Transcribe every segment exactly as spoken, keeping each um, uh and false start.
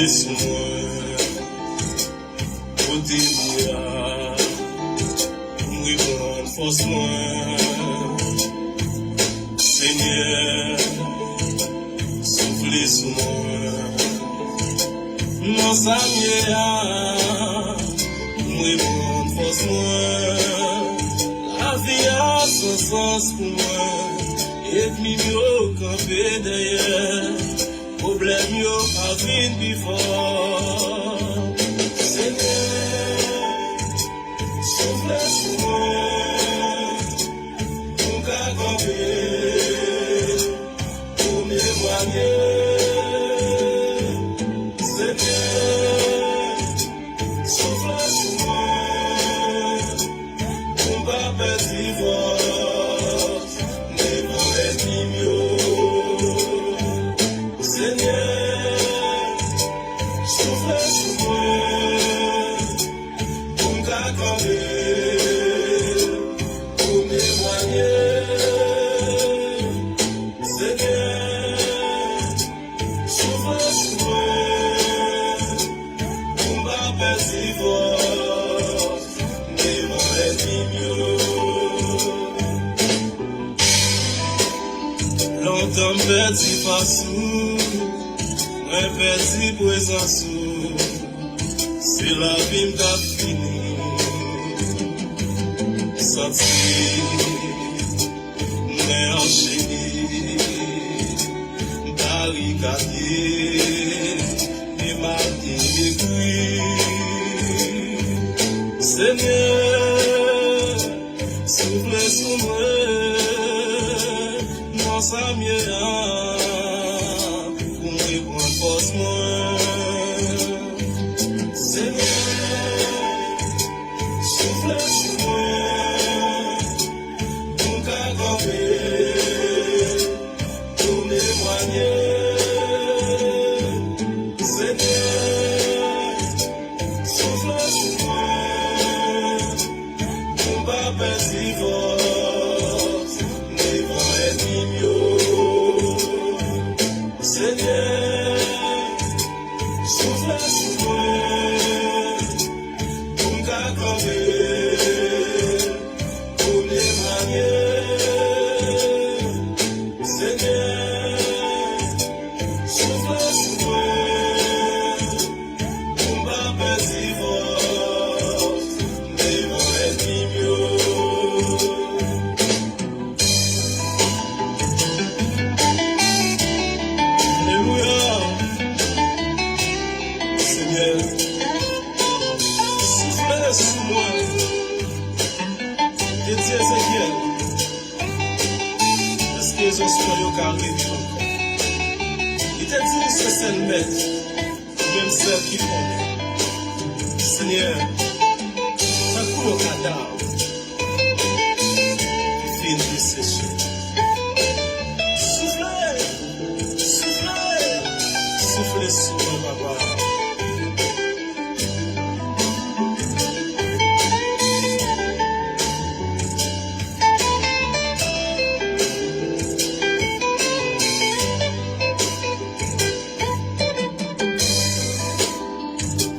Sou mwen, kote m ye a, pou m reprann fòs mwen. Senyè, soufle sou mwen. Nan sa m ye a, m reprann fòs mwen. Lavi a san sans pou mwen. Ènmi m yo kanpe dèyè. Pwoblèm yo ap vin pi fò. Senyè, soufle sou mwen. Pou m ka kanpe, pou m temwanye. Senyè, soufle sou mwen, pou m pa pèdi fòs devan ènmi m yo. Senyè, soufle sou mwen, pou m ka kanpe, pou m temwanye. Senyè, soufle sou mwen, pou m pa pèdi fòs devan ènmi m yo. Lontan m pèdi fas ou, mwen pèdi prezans ou. Se lavi m k ap fini. Santi mwen anchene, barikade, e m ap devekri. Senyè, soufle sou mwen, nan sa m ye a, pou m reprann fòs mwen. Senyè, soufle sou mwen, pou m ka kanpe, pou m temwanye. Senyè, soufle sou mwen, pou m pa pèdi fòs devan ènmi m yo. Senyè, soufle sou mwen, pou m ka kanpe, pou m temwanye. Senyè, soufle sou mwen, pou m pa pèdi fòs devan ènmi m yo. Alelouya. Senyè, soufle sou mwen. Te di Ezekyèl, èske zòsyon yo ka reviv ankò? Li te di, se sèl Mèt, ou menm sèl ki konnen. Senyè, tankou yon kadav ki fin deseche. Soufle, soufle, soufle sou mwen, papa.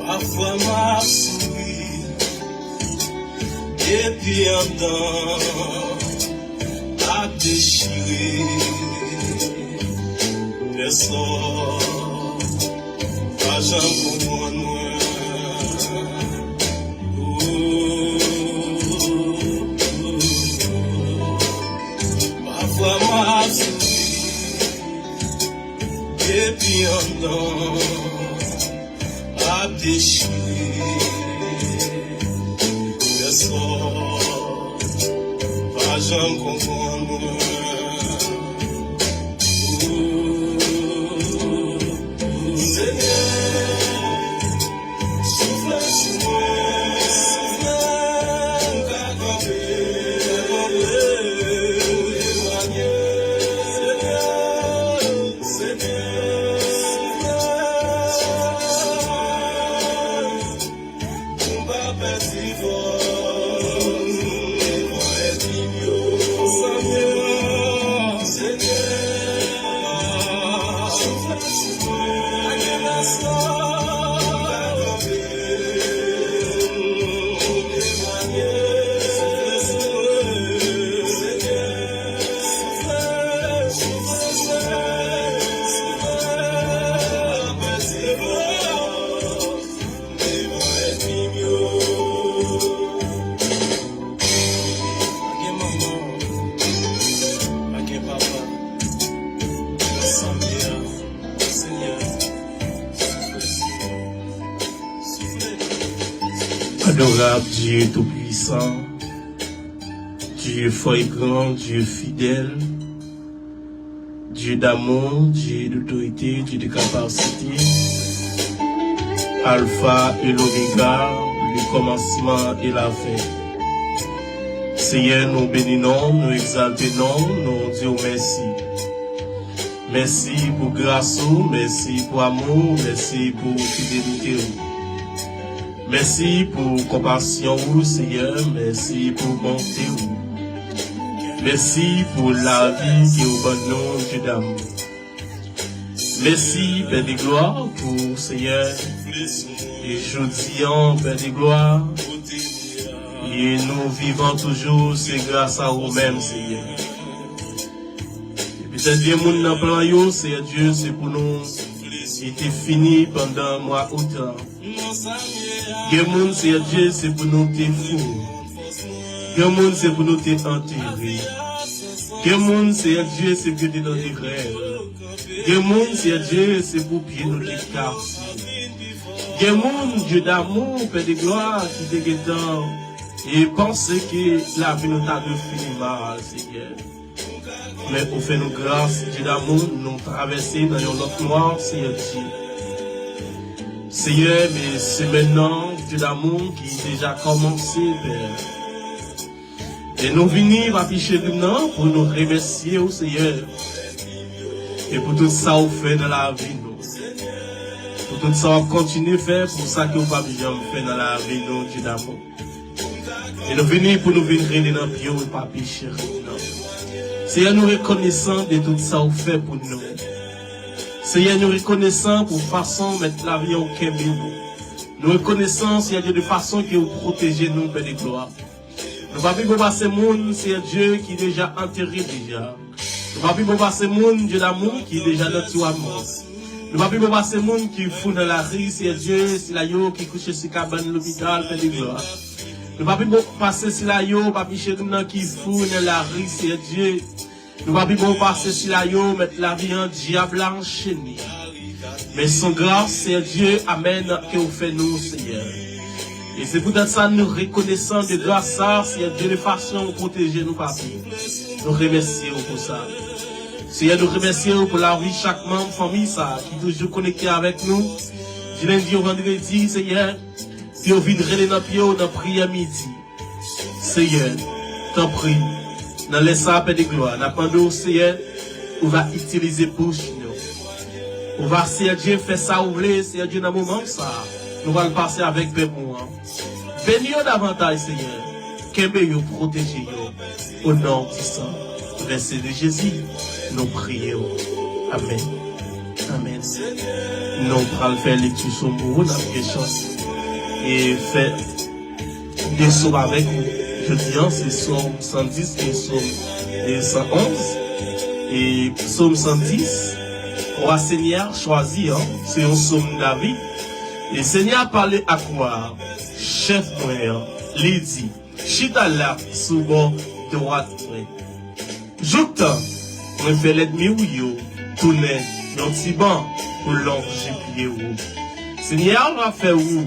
Pafwa m ap souri, epi anndan ap dechire. Pèsonn pa janm konprann mwen. Pafwa m ap souri, epi anndan ap dechire. Pèsonn pa janm konprann mwen. Senyè, soufle sou mwen, soufle, m ka kanpe, kanpe, ou temwanye. Senyè, Senyè, soufle sou mwen, pou m pa pèdi fòs devan ènmi m yo. Senyè, Senyè, soufle sou mwen. Adorable Dieu tout-puissant, Dieu fort et grand, Dieu fidèle, Dieu d'amour, Dieu d'autorité, Dieu de capacité, Alpha et l'Oméga, le commencement et la fin. Seyè, nou beni non, nou egzalte non, nou di w mèsi. Mèsi pou gras ou, mèsi pou amou, mèsi pou fidelite ou. Mèsi pou konpasyon ou, Seyè, mèsi pou bonte ou. Mèsi pou lavi ke ou ban nou, Dye damou. Mèsi, Pè de glwa, pou, Seyè, e jodi an, Pè de glwa, e nou vivan toujou, se gras a ou menm, Seyè. E petèt gen moun nan plan yo, Seyè Dye, se pou nou, e te fini pandan mwa out la. Gen moun, Seyè Dye, se pou nou te fou. Gen moun, se pou nou te antere. Gen moun, Seyè Dye, se pou yo te nan de rèv. Gen moun, Seyè Dye, se pou pye nou te kase. Gen moun, Dye damou, Pè de glwa, ki te gentan e panse ke lavi nou ta dwe fini mal, Seyè. Men ou fè nou gras, Dye damou, nou travèse nan yon lòt mwa, Seyè Dye. Seyè, men semèn nan, Dye damou, ki deja kòmanse, Pè. E nou vini, Papi cheri m nan, pou nou remèsye w, Seyè. E pou tout sa ou fè nan lavi nou. Pou tout sa w ap kontinye fè, pou sa ke w p ap janm fè nan lavi nou, Dye damou. E nou vini pou nou vin rele nan pye w, Papi cheri m nan. Seyè, nou rekonesan de tout sa ou fè pou nou. Seyè, nou rekonesan pou fason mèt lavi an ou kenbe nou. Nou rekonesan, Seyè Dye, de fason ke ou pwoteje nou, Pè de glwa. Nou pa pi bon pase moun, Seyè Dye, ki deja antere deja. Nou pa pi bon pase moun, Dye damou, ki deja nan tiwa mò. Nou pa pi bon pase moun ki fou nan lari, Seyè Dye, sila yo ki kouche sou kabann lopital, Pè de glwa. Nou pa pi bon pase sila yo, Papi cheri m nan, ki fou nan lari, Seyè Dye. Nou pa pi bon pase sila yo, mèt lavi an, dyab la anchene. Men se yon gras, Seyè Dye, amèn, ke ou fè nou, Seyè. E se poutèt sa nou rekonesan de gras sa, Seyè Dye, de fason ou pwoteje nou, Papi. Nou remèsye ou pou sa. Seyè, nou remèsye ou pou lavi chak manm fanmi sa ki toujou konekte avèk nou. Di lendi o vandredi, Seyè, pou yo vin rele nan pye w nan priyè midi. Seyè, tanpri, nan lè sa a, Pè de glwa, n ap mande w, Seyè, ou va itilize bouch nou. Ou va, Seyè Dye, fè sa ou vle, Seyè Dye, nan moman sa a, nou pral pase avèk pèp ou an. Beni yo davantaj, Seyè. Kenbe yo, pwoteje yo. O non di san vèse de Jezi, nou priye w. Amèn. Amèn. Nou pral fè lekti sòm pou ou, n ap gen chans e fè de sòm avèk ou. Jodi an, se sòm san dis e sòm e san onz. E sòm san dis, wa Senyè a chwazi an, se yon sòm David. E Senyè a pale ak wa a, chèf mwen an, li di, chita la sou bò dwat mwen. Jouktan mwen fè lènmi w yo tounen yon tiban pou lonje pye w. Senyè a va fè ou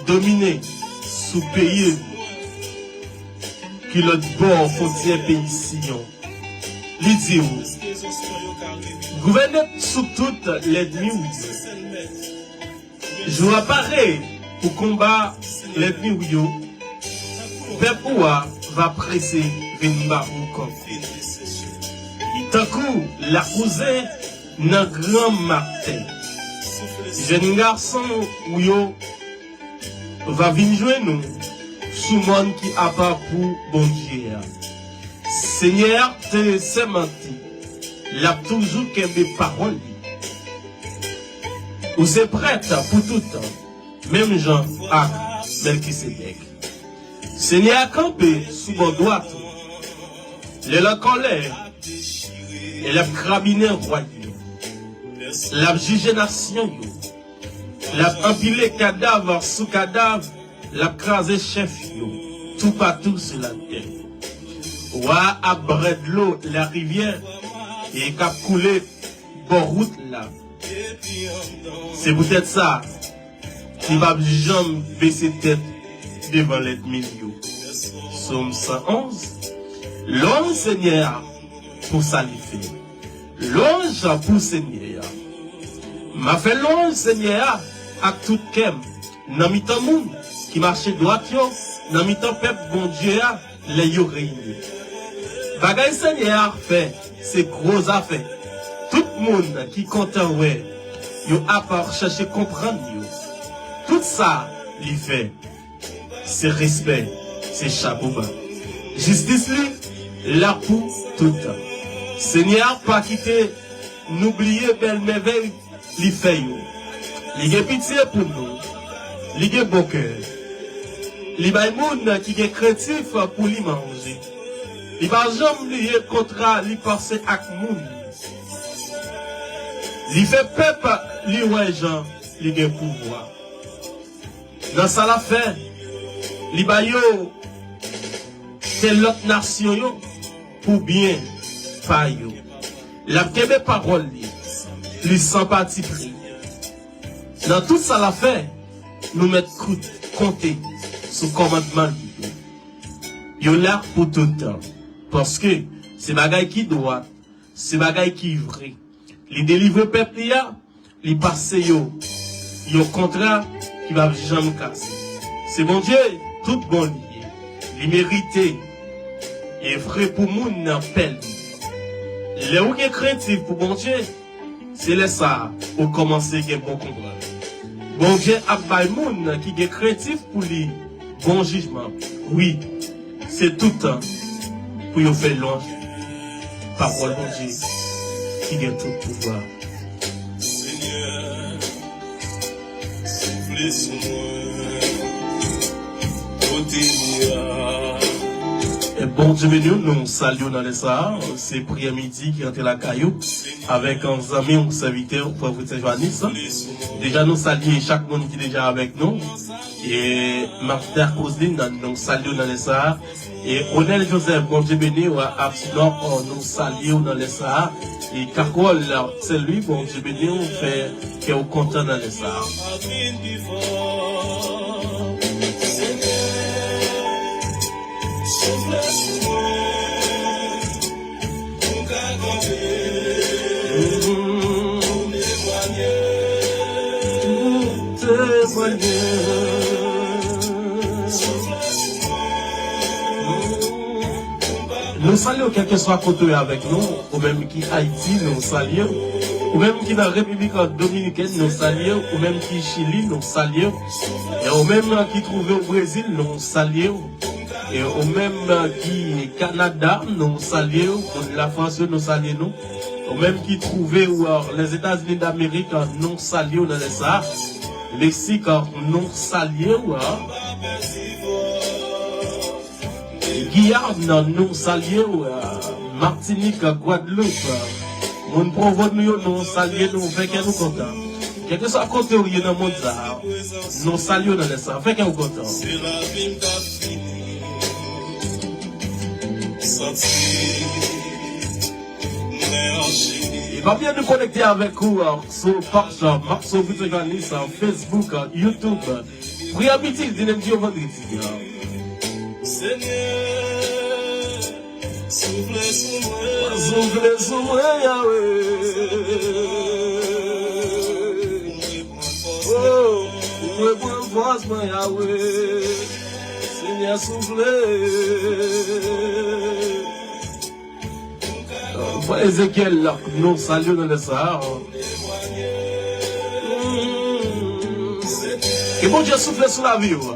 domine sou peyi ki lòt bò fwontyè peyi Siyon. Li di w, gouvène sou tout lènmi w yo. Jou a pare pou konba lènmi w yo. Pèp ou a va prese vin ba ou kanpe. Tankou lakouzen nan gran maten. Jèn gason ou yo va vin jwenn ou sou mòn ki apa pou Bondye a. Senyè a te sèmante, l ap toujou kenbe pawòl li. Ou se prèt pou toutan, menm jan ak Mèlkisedèk. Senyè a kanpe sou bò dwat ou. Lè l an kòlè, e l ap krabinen rway yo. L ap jije nasyon yo. L ap anpile kadav sou kadav, l ap kraze chèf yo toupatou sou latè. Wa a ap bwè dlo larivyè e k ap koule bò wout la. Se poutèt sa, li p ap janm bese tèt devan lènmi l yo. Sòm san onz. Lwanj Senyè a pou sa li fè. Lwanj pou Senyè a. M a fè lwanj Senyè a ak tout kè m, nan mitan moun ki mache dwat yo, nan mitan pèp Bondye a, lè yo reyini. Bagay Senyè a fè, se gwo zafè. Tout moun ki kontan wè yo ap chèche konprann yo. Tout sa li fè, se respè, se chapo ba. Jistis li la pou tout tan. Senyè a pa kite nou bliye bèl mèvèy li fè yo. Li gen pitye pou nou. Li gen bon kè. Li bay moun ki gen krentif pou li manje. Li pa janm bliye kontra li pase ak moun. Li fè pèp li wè jan li gen pouvwa. Nan sa l ap fè, li ba yo tè lòt nasyon yo pou byen pa yo. L ap kenbe pawòl li, li san patipri. Nan tout sa l ap fè, nou mèt kout, konte sou kòmandman li yo. Yo la pou tout tan, paske se bagay ki dwat, se bagay ki vre. Li delivre pèp li a, li pase yo yon kontra ki p ap janm kase. Se Bondye tout bon li ye. Li merite e vre pou moun nan pè li. Lè ou gen krentif pou Bondye, se lè sa a ou kòmanse gen bon konprann. Bondye ap bay moun ki gen krentif pou li bon jijman. Wi, se tout tan pou yo fè lwanj pawòl Bondye ki gen tout pouvwa. Senyè, soufle sou mwen, kote m ye a. E Bondye beni w, nou salye w nan lè sa a. Se priyè midi ki rantre lakay ou avèk yon zanmi, yon sèvitè, frè Fritz Joannis. Deja nou salye chak moun ki deja avèk nou. E Martha Cousine, nou salye w nan lè sa a. E Onel Joseph, Bondye beni w. Absinò, nou salye w nan lè sa a. E Kakòl, Sent Lwi, Bondye beni w, fè kè w kontan nan lè sa a. Nou salye w kèlkeswa kote w ye avèk nou, ou menm ki Ayiti, nou salye w. Ou menm ki nan Repiblik Dominikèn, nou salye w. Ou menm ki Chili, nou salye w. E ou menm ki twouve w Brezil, nou salye w. E ou menm ki Kanada, nou salye w. Moun Lafrans yo, nou salye nou. Ou menm ki twouve w, euh, Lèzetazini Damerik, nou salye w nan lè sa a. Meksik, nou salye w. Giyàn, nou salye w. Matinik, Gwadloup, moun Pwovò nou yo, nou salye nou, fè kè nou kontan. Kèlkeswa kote w ye nan mond sa a, nou salye w nan lè sa a, fè kè w kontan. E pa bliye nou konekte avèk ou, euh, sou paj, euh, Marc Sauvy Joannis, euh, Facebook, euh, YouTube. Priyè midi, di lendi o vandredi. Senyè, soufle sou mwen. Soufle sou mwen, Yahweh. Oh, pou mwen pran fòs mwen, Yahweh. Senyè, soufle. Frè Ezekyèl, nou salye w nan lè sa a. Ke Bondye soufle sou lavi w.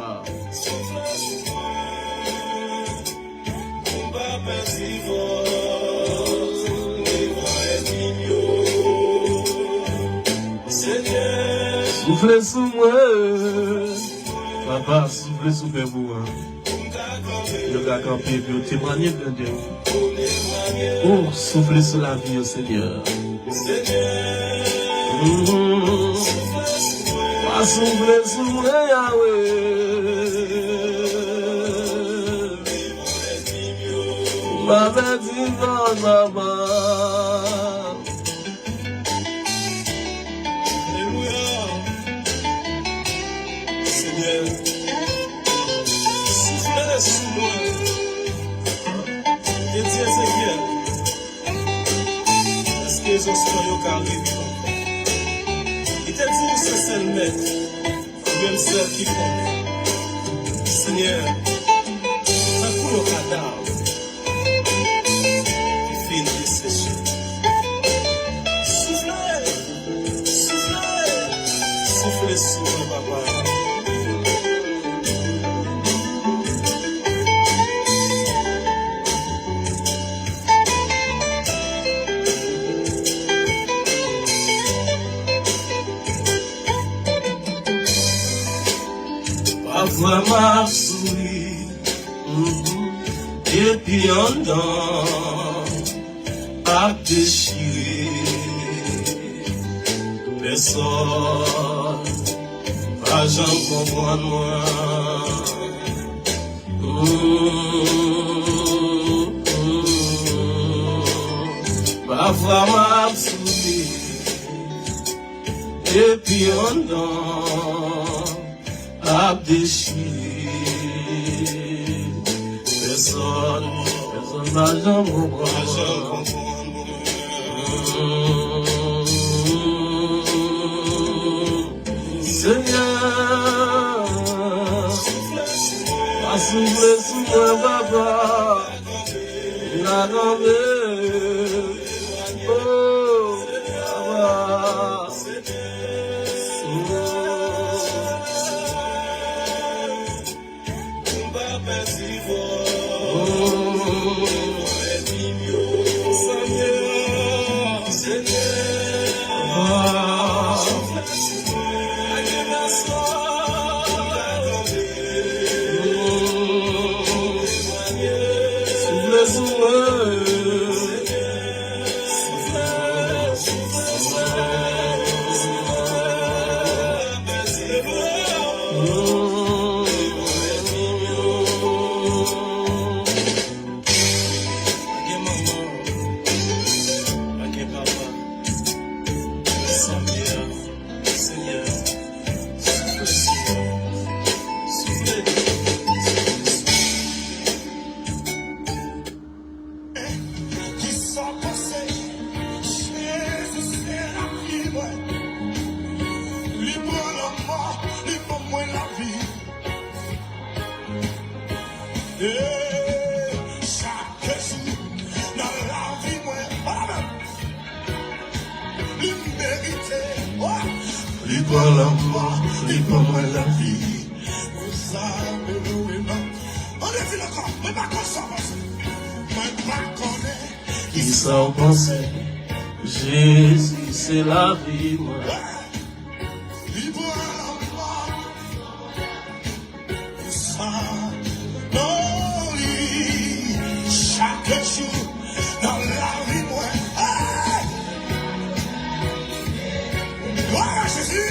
Soufle sou mwen. Papa, soufle sou pèp ou an. Yo ka kanpe pou yo temwanye grandè ou. Oh, soufle sou lavi yo, Senyè. Mm. Pa soufle sou mwen, Yahweh. Pa pèdi fòs, papa. Alelouya. Senyè. Konstan yo ka reviv ankò. Li te di nou se sèl Mèt, ou menm sèl ki konnen. Senyè, tankou yon kadav ki fin deseche. Soufle! Soufle! Soufle sou mwen, papa. Pafwa m ap souri, mhm, epi anndan ap dechire. Pèsòn pa janm konprann mwen. Pafwa m ap souri, epi anndan ap dechire. Pèsòn, pèsòn pa janm konprann mwen. Senyè, pa soufle sou mwen, papa. Vin adan m. Oh, papa. Oh. Pou m pa pèdi vwa. Senyè, Senyè. Soufle sou mwen. Pa gen manman, pa gen papa. Senyè, Senyè, soufle sou mwen. Soufle, soufle sou mwen. Kisa w panse? Jezi se lavi mwen. Li pran lanmò, li ban mwen lavi. E chak jou nan lavi mwen, oh, li merite. Oh, li pran lanmò, li ban mwen lavi. Pou sa, mwen louwe non. Ann di l ankò, mwen pa konn sa w panse. Mwen pa konnen. Kisa w panse? Jezi se lavi mwen. Li pran lanmò. Pou sa, non, li chak jou nan lavi mwen. Hey! Glwa a Jezi!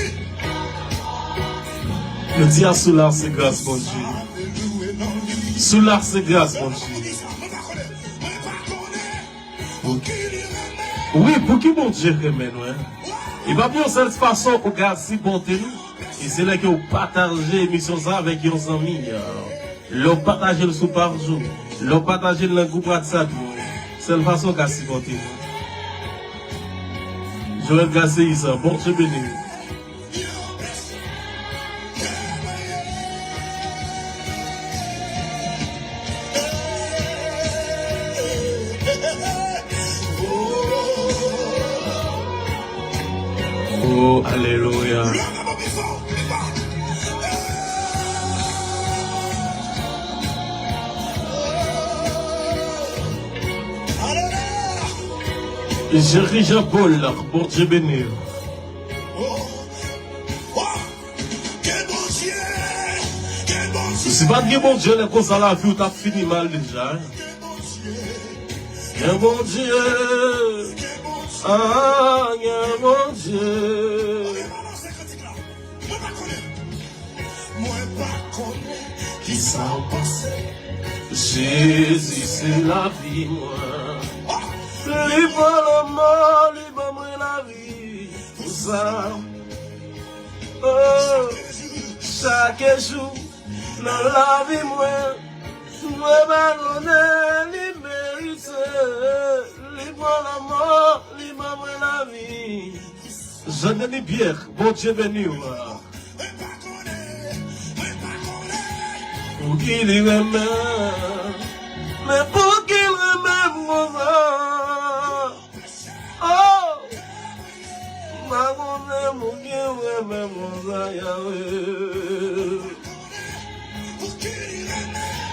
Yo di a sou la se gras Bondye. Sou la se gras Bondye. Wi, pouki Bondye renmen nou, en? E pa pou yon sèl fason ou ka sipòte nou. E se lè ke w pataje emisyon sa avèk yon zanmi. Lè w pataje l sou paj ou, lè w pataje l nan gwoup WhatsApp yo, sèl fason w ka sipòte nou. Joël Gracius, Bondye beni w. Oh, alelouya. Jerry Jean Paul, Bondye beni w. Si pa t gen Bondye, lè konsa lavi w t ap fini mal deja, en. Gen Bondye, ah, gen Bondye. Mwen pa konnen kisa w panse. Jezi se lavi mwen. Li pran lanmò, li ban mwen lavi. Pou sa, oh, chak jou nan lavi mwen, mwen pa konnen li merite. Li pran lanmò, li ban mwen Lavi. Jean Denis Pierre, Bondye beni w. Pou ki li renmen, men pou ki l renmen m konsa? Oh! M pa konnen pou ki w renmen m konsa, Yahweh.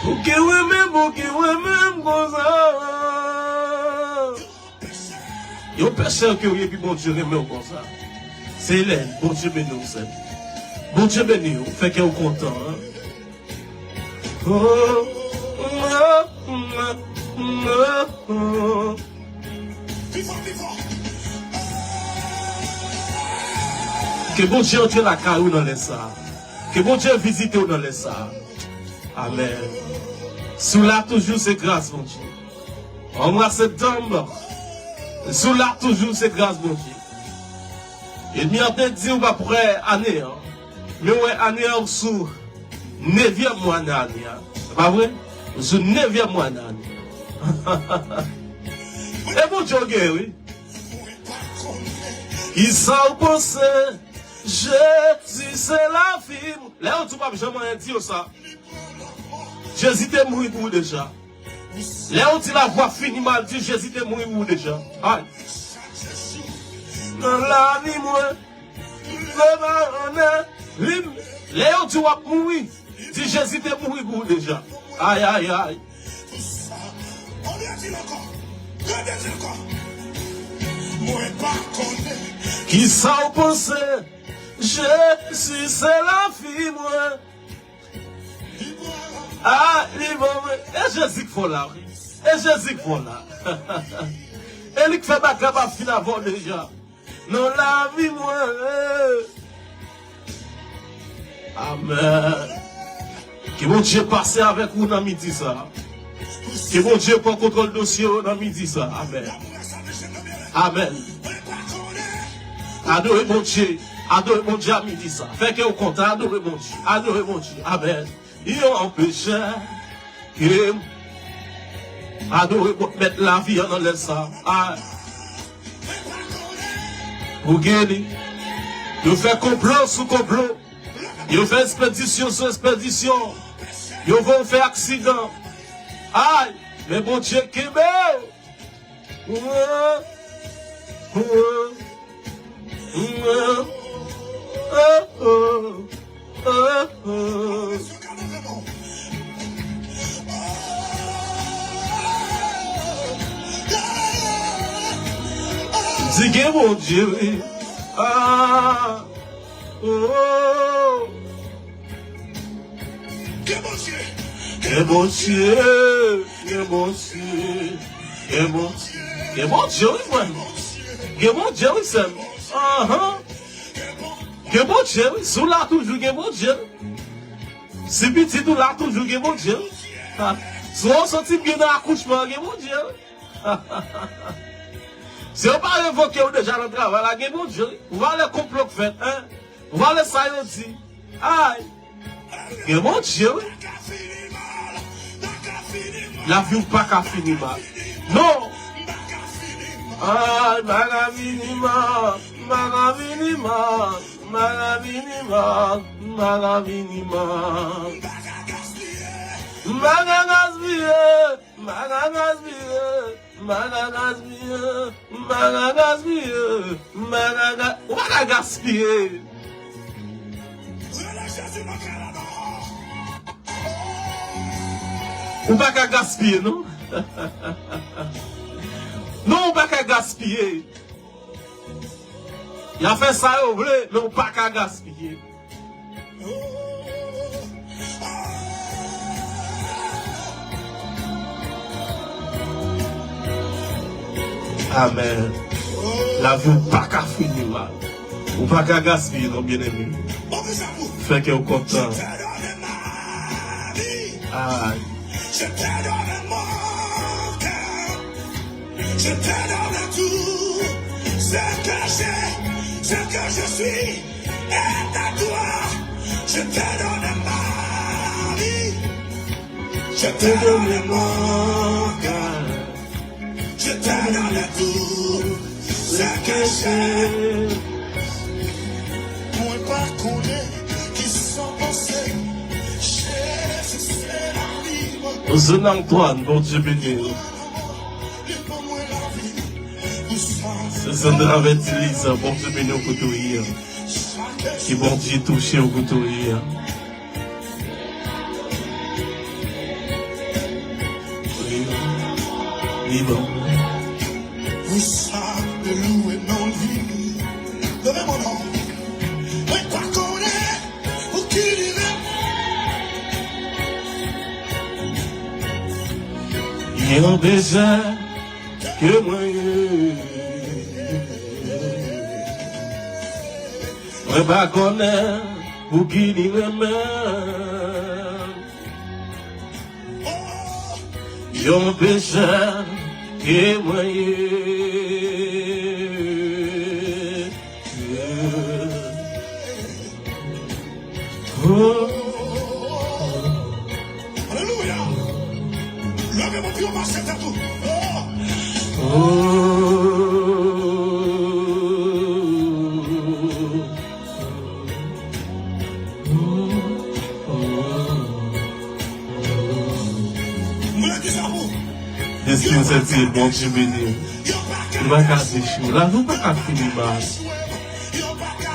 Pou ki w renmen, pou ki w renmen m konsa? Yon pechè ke w ye, epi Bondye renmen w konsa. Se lè Bondye beni w, sè. Bondye beni w, fè kè w kontan, an. Oh, oh, oh, oh, oh. Ke Bondye antre lakay ou nan lè sa a. Ke Bondye vizite w nan lè sa a. Amèn. Si w la toujou, se gras Bondye. Anbrase danm. Si w la toujou, se gras Bondye. Ènmi an te di w p ap wè ane an. Men w wè ane an, ou sou nevyèm mwa nan ane a. Se pa vre? Ou sou nevyèm mwa nan ane a. E Bondye w gen, wi. Kisa w panse? Jezi se lavi m. Lè yo di w p ap janm anyen, di yo sa. Jezi te mouri pou ou deja. Lè yo di lavwa fini mal, di Jezi te mouri pou ou deja. Ay. Nan lavi mwen, se pa anyen. Lè yo di w ap mouri, di Jezi te mouri pou ou deja. Ay, ay, ay. Kisa w panse? Jezi se lavi mwen. Ah, li ban mwen. E Jezi k fè w la, wi. E Jezi k fè w la. E li k fè bagay pa fin avè w deja. Nan lavi mwen. Amèn. Ke Bondye pase avèk ou nan midi sa. Ke Bondye pran kontwòl dosye yo nan midi sa. Amèn. Amèn. Adore Bondye. Adore Bondye a midi sa. Fè kè w kontan. Adore Bondye. Adore Bondye. Amèn. Yon pechè ke adore Mèt lavi an nan lè sa. A. Ou gen li. Yo fè konplo sou konplo. Yo fè espedisyon sou espedisyon. Yo voye w fè aksidan. Ay, men Bondye kenbe w. Di gen Bondye, wi. Ah, oh. Gen Bondye. Gen Bondye. Gen Bondye. Gen Bondye. Gen Bondye, wi, frè m. Gen Bondye, wi, sè m. Anhan. Gen Bondye, wi. Si w la toujou, gen Bondye. Si pitit ou la toujou, gen Bondye, wi. Ha. Si w santi byen nan akouchman, gen Bondye, wi. Si yo pa revoke w deja nan travay la, gen Bondye, wi. Ou va lè konplo k fèt, en. Ou va lè sa yo di. Ay. Gen Bondye, wi. Lavi w pa ka fini mal. Non. Ay, m pa ka fini mal. M pa ka fini mal. M pa ka fini mal. M pa ka fini mal. M pa ka gaspiye. M pa ka gaspiye. M pa ka gaspiye, m pa ka gaspiye, m pa ka ga-, ou pa ka gaspiye. Ou pa ka gaspiye, non. Non, ou pa ka gaspiye. Y a fè sa yo vle, men ou pa ka gaspiye. Amèn. Lavi w pa ka fini mal. Ou pa ka gaspiye non, byeneme. Fè kè w kontan. Ay. Je te donne tout ce que j'ai, ce que je suis est à toi. Je te donne ma vie. Je te donne mon cœur. Je te donne tout ce Mwen pa konnen ki sa panse. Jezi se lavi mwen. Zon Antoine, Bondye beni w. Se Sandra Vertilisa, Bondye beni w kote w ye. Ke Bondye touche w kote w ye. Li bon. Wi, sa de louwe non li. Leve men w non. Mwen pa konnen pou ki li renmen. Yon bezwen ke mwen ye. Mwen pa konnen pou ki li renmen. Yon pechè ke mwen ye. Oh. Alelouya. Leve men w pou yo mache tèt ou. Oh. Oh. Mwen di sa pou. Destin senti Bondye beni. Yo pa ka dechwe w. Lavi w pa ka fini mal. Yo pa ka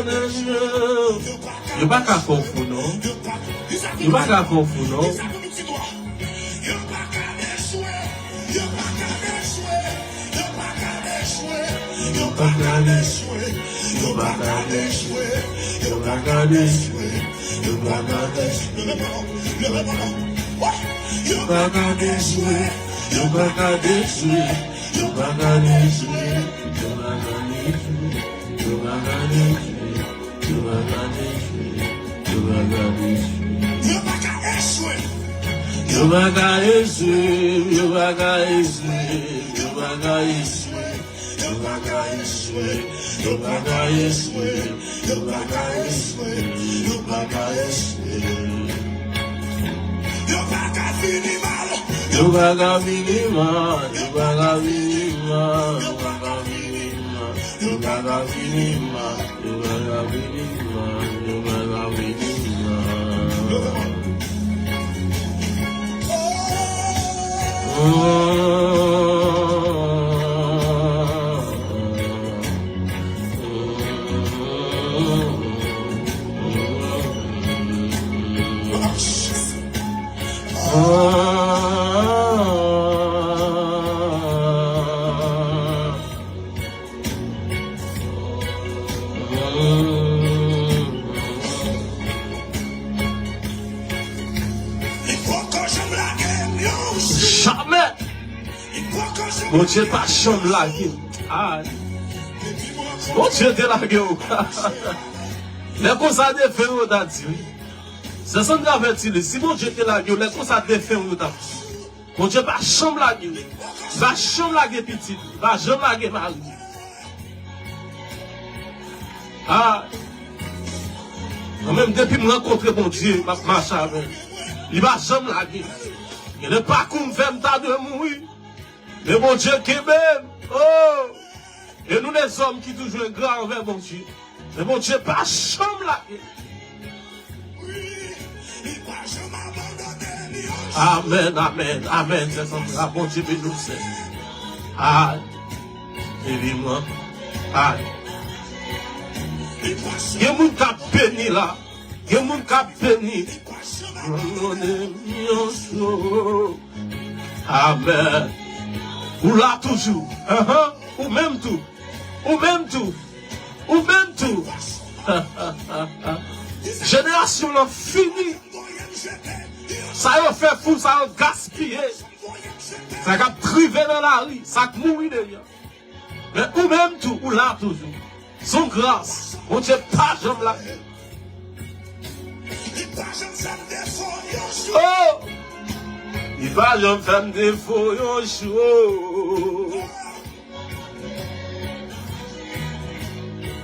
dechwe w. Yo pa ka fè w fou non. Yo pa ka fè w fou non. Yo pa ka dechwe, yo pa ka dechwe, yo pa ka dechwe, yo pa ka dechwe, yo pa ka dechwe, yo pa ka dechwe, yo pa ka dechwe. Leve men w, leve men w. Yo pa ka dechwe, yo pa ka dechwe, yo pa ka dechwe, yo pa ka dechwe, yo pa ka dechwe. Yo pa ka dechwe. Yo pa ka echwe. Yo pa ka echwe. Yo pa ka echwe. Yo pa ka echwe. Yo pa ka echwe. Yo pa ka echwe. Yo pa ka echwe. Yo pa ka echwe. Yo pa ka fini mal. Yo pa ka fini mal. Yo pa ka fini mal. Yo pa ka fini mal. Yo pa ka fini mal. Yo pa ka vini mal, yo pa ka vini mal. Li poko janm lage m yon jou. Jamè. Li poko janm Bondye pa janm lage m. Ah. Bondye te lage w. Lè konsa defen yo ta di wi. Sè Sandra avèti li, si Bondye te lage w, lè konsa defen yo ta di. Bondye pa janm lage w. Li pa janm lage pitit. Li pa janm lage mari. Ah. Mwen menm, depi m rankontre Bondye, m ap mache avè l. Li pa janm lage m. Gen de pakou m fè m ta dwe mouri. Men Bondye kenbe m. Oh! E nou lèzòm ki toujou engra anvè Bondye. Men Bondye pa janm lage. Amèn, amèn, amèn. Sè Sandra, Bondye beni w, sè. Ay. Beni mwen. Ay. Gen moun k ap beni la. Gen moun k ap beni. Abandone m yon jou. Amèn. Ou la toujou. Ahan. Ou menm tou. Ou menm tou. Ou menm tou. Jenerasyon lan fini. Sa yo fè fou, sa yo gaspiye. Sa k ap trive nan lari, sa k mouri deyò. Men ou menm tou, ou la toujou. Son gras, Bondye pa janm lage. Oh! Li pa janm fè m defo yon jou.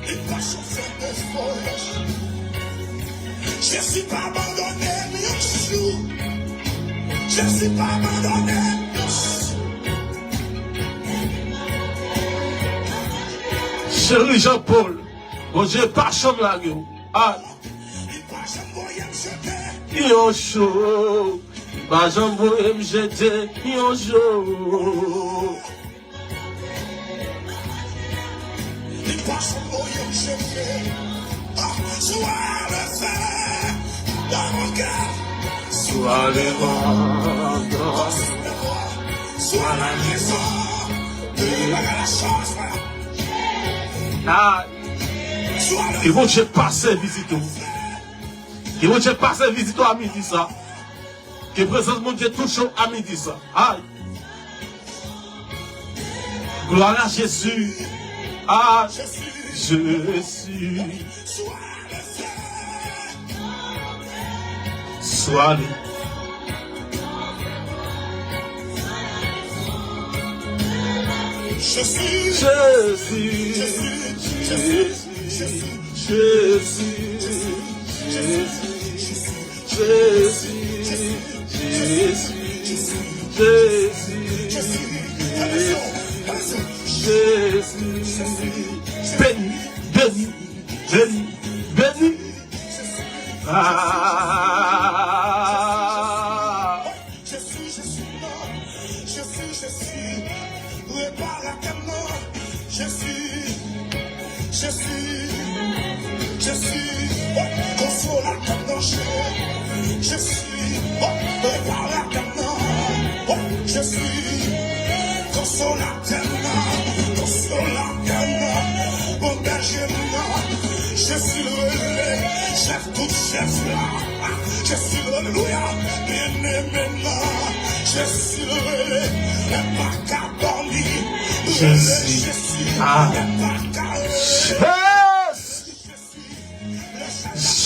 Li pa janm fè m defo yon jou. Jezi pa abandone m yon jou. Jezi pa abandone m yon jou. Cheri Jean Paul, Bondye pa janm lage w. Ah. Li pa janm voye m jete yon jou. Li pa janm voye m jete yon jou. Li pa janm voye m jete. Ah, sou ale fè, pa manke. Sou ale mò, sou ale mò, sou ale mò. Ah. Ke Bondye pase vizite w. Ke Bondye pase vizite w a midi sa. Ke prezans Bondye touche w a midi sa. Ay. Gloire à Jésus. Ah, Jésus. Swa li. Jésus, Jésus, Jésus, Jésus, Jésus, Jésus, Jésus, Jésus, Jésus, Jésus, Jésus, Jésus, beni, beni, beni, beni. Ah. Jésus, Jésus, non. Jésus, Jésus, repare à tes mains. Jésus, Jésus, Jésus, oh, consolateur, non, je, Jésus, oh, préparateur, non, oh, Jésus, consolateur, non, consolateur, non, mon berger, non, Jésus, le relais, chef tout chef, là, Jésus, alléluia, bien-aimé, non, Jésus, le relais, le Jésus. Ah. Jésus. Jésus. Jésus.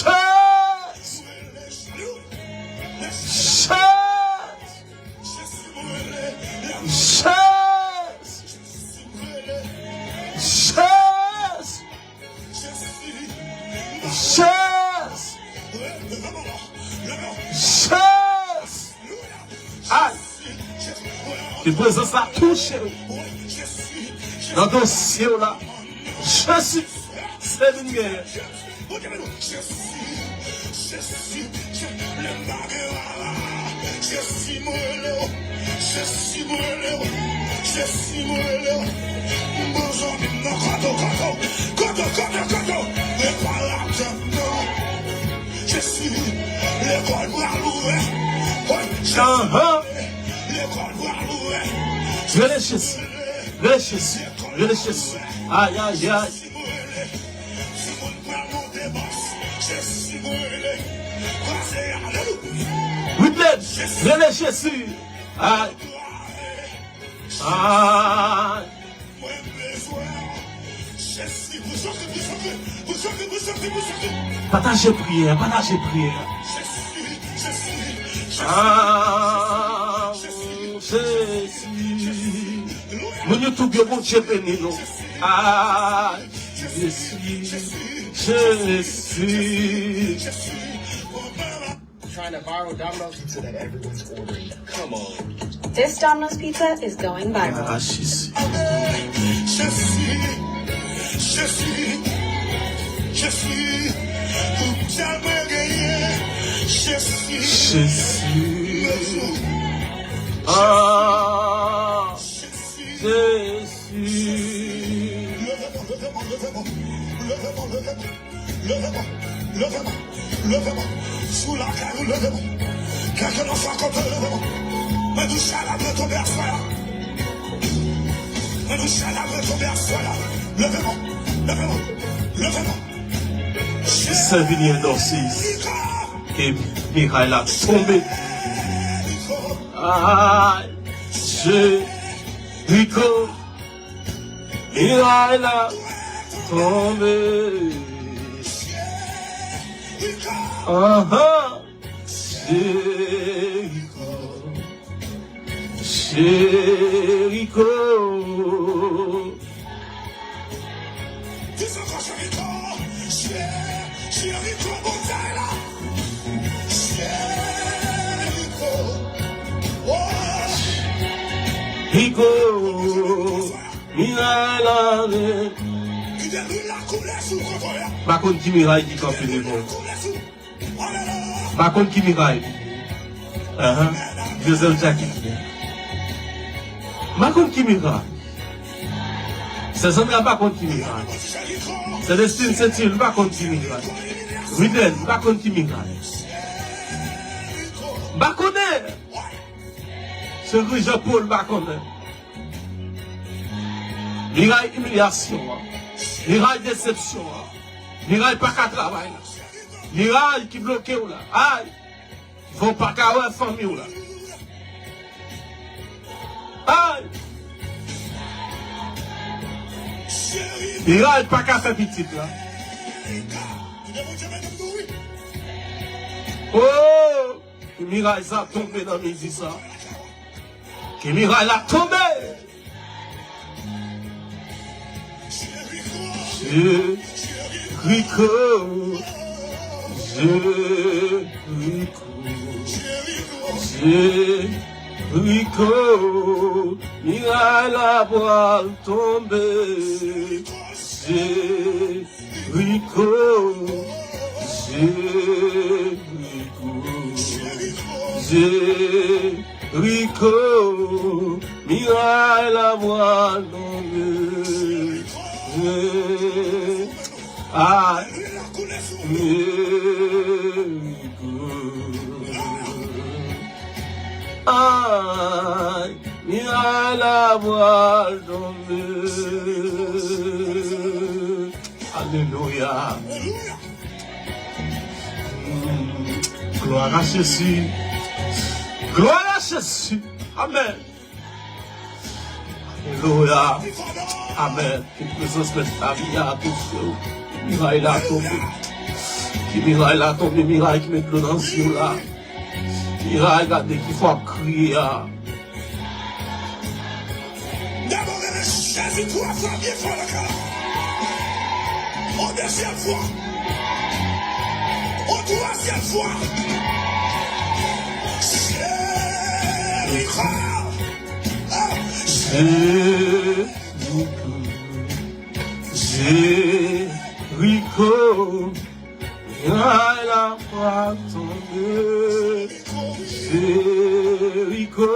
Jésus. Jésus. Jésus. Jésus. Ay! Ke prezans la touche w nan dosye w la. Jezi, se li n genyen. Jezi, Jezi, Jezi, mwen rele w. Jezi, mwen rele w. Jezi, mwen rele w. M bezwen vin nan kote w, kote w, kote w, kote w, kote w. Reparatè m nan. Jezi, lekòl pral ouvè. Wi, Jezi, lekòl pral ouvè. Rele Jezi. Rele Jezi. Rele Jezi. Ay, ay, ay. Jezi, mwen rele. Timoun pral monte bas. Jezi, mwen rele. Kraze, alelouya. Whitney, rele Jezi. Ay. Ay. Mwen bezwen Jezi pou soti, pou soti, pou soti, pou soti, pou soti. Pataje priyè, pataje priyè. Jezi, Jezi, Jezi. Ah, Jezi. Moun YouTube yo, Bondye beni nou. Ah, Jezi, Jezi. Trying to viral Domino's pizza that everyone's ordering. Come on. This Domino's pizza is going viral. Ah, Jezi. Jezi, Jezi, Jezi, pou tèlman genyen, Jezi, Jezi. Ah, Jezi. Leve mwen, leve mwen, leve mwen, leve mwen, leve mwen. Leve mwen, leve mwen, leve mwen. Si w lakay ou, leve mwen. Kèlkeswa kote w, leve mwen. Mwen di w chalabre tonbe aswè a. Mwen di w chalabre tonbe aswè a. Leve mwen, leve mwen, leve mwen. Sèvini endòsis. E miray la tonbe. Ay, Jeriko. Miray la tonbe. Anhan. Jeriko. Jeriko. Dis ankò Jeriko. Jeriko, Bondye la. Jeriko. Oh. Jeriko. Miray la tonbe. Kite M pa konn ki miray ki kanpe devan w. M pa konn ki miray. Ahan. Joseph Jackie. M pa konn ki miray. Sè Sandra pa konn ki miray. Sè Destine Sentil pa konn ki miray. Riden pa konn ki miray. M pa konnen. Sè Jean Paul pa konnen. Miray imilyasyon an. Miray desepsyon an. Miray pa ka travay la. Miray ki bloke w la. Ay! Fè w pa ka wè fanmi w la. Ay! Miray pa ka fè pitit la. Oh! Ke miray sa tonbe nan midi sa. Ke miray la tonbe. Jeriko, Jeriko, Jeriko, miray la pral tonbe. Jeriko, Jeriko, Jeriko, miray la pral tonbe. Ay, Jeriko. Ay, miray la pral tonbe. Alelouya. Mm. Glwa a Jezi. Glwa a Jezi. Amèn. Alelouya. Amèn. Ke prezans Mèt lavi a touche w. Miray la tonbe. Ke miray la tonbe, miray ki met dlo nan zye w la. Miray, gade ki fwa w ap kriye a. Dabò rele Jezi twa fwa byen fò nan kè la. On dezyèm fwa. On twazyèm fwa. Jeriko. Ah. Jeriko. Jeriko. Miray la pral tonbe. Jeriko.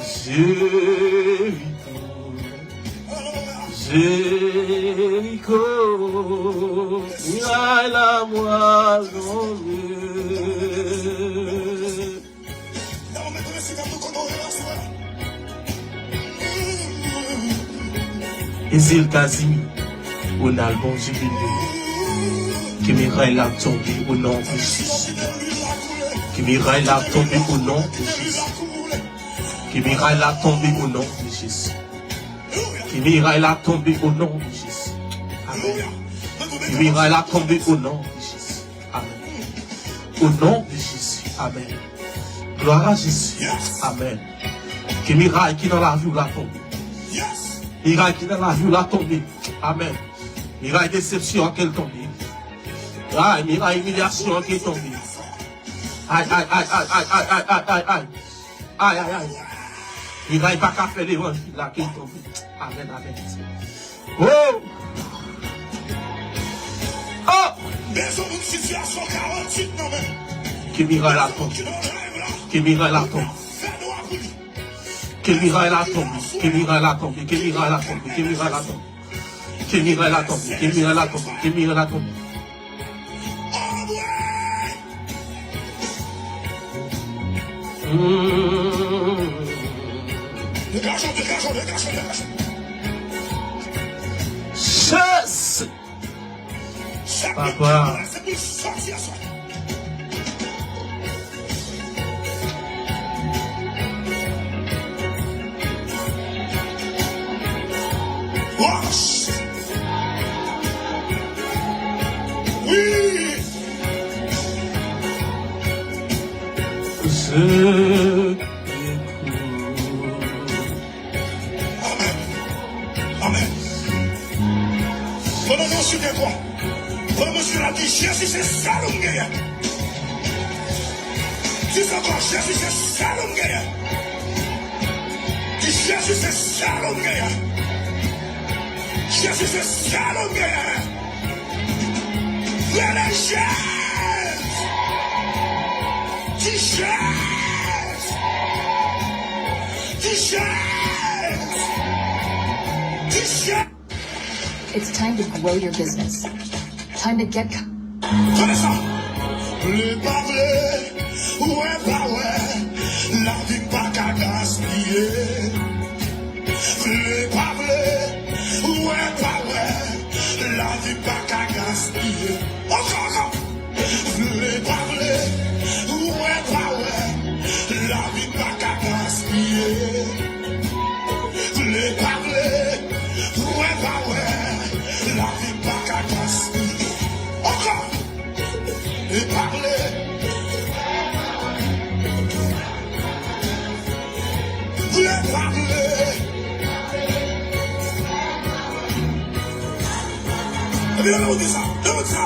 Jeriko. Jeriko. Miray la pral tonbe. Ezil Kazimi, Ronald, Bondye beni w. Ke miray la tonbe o non de Jezi. Ke miray la tonbe o non de Jezi. Ke miray la tonbe o non de Jezi. Ke miray la tonbe o non de Jezi. Amèn. Ke miray la tonbe o non de Jezi. Amèn. O non de Jezi. Amèn. Glwa a Jezi. Amèn. Ke miray ki nan lavi w la tonbe. Miray ki nan lavi w la tonbe. Amèn. Miray desepsyon an ke l tonbe. Ay, miray imilyasyon an ke l tonbe. Ay, ay, ay. Ay, ay, ay. Miray pa ka fè levanjil la ke l tonbe. Amèn, amèn. Oh! Oh! Bezwen moun sitiyasyon kawotik nan men. Ke miray la tonbe. Ke miray la tonbe. Ke miray la tonbe. Ke miray la tonbe. Ke miray la tonbe. Ke miray la tonbe. Ke miray la tonbe. Ke miray la tonbe. Ke miray la tonbe. Degaje w, degaje w, degaje w, degaje w. Jezi! Papa. Wi! Amèn. Amèn. Pandan nou sou dekwa, pandan mesye la di, Jezi se sèl ou m genyen. Di sa ankò, Jezi se sèl ou m genyen. Di, Jezi se sèl ou m genyen. Jezi se sèl ou genyen. Lè lè Jezi. Ti Jezi. Ti Jezi. Ti Jezi. It's time to grow your business. Time to get. Tande sa. Vle pa vle, wè pa wè, lavi pa ka gaspiye. Vle pa vle, wè pa wè, lavi pa ka gaspiye. Ankò, ankò. Vle pa vle, wè pa wè, lavi pa ka gaspiye. Vle pa vle, wè pa wè, lavi pa ka gaspiye. Ankò. Vle pa vle. Vle pa vle. Epi lè ou di sa, lè ou di sa,